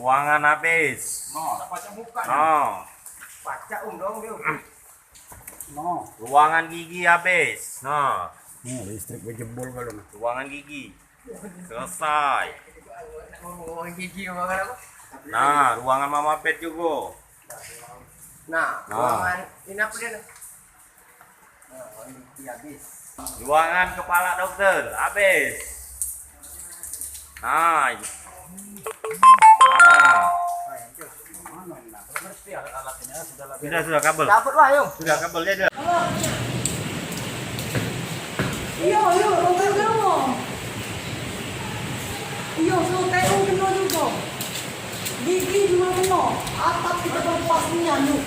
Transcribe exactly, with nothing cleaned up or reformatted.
Ruangan habis. No, dak pacak buka. No. Pacak, Om, dong, dia. No. Ruangan gigi habis. No. Ni listrik bejebol kalu ni. Ruangan gigi. Selesai. Nak ngomong ruangan gigi, ruangan apa? Nah, ruangan Mama Pet juga. Nah, nah. Ruangan ini apa dia? Nah, ruangan gigi habis. Ruangan kepala dokter habis. Nah. Nah. Sudah, sudah, kabel. Cabut lah, yo. Sudah, kabelnya dah. Iyo, iyo, tunggu dulu. Iyo, so, T U keno jugo. Gigi jugo keno. Atap kito lepas nian, yuk.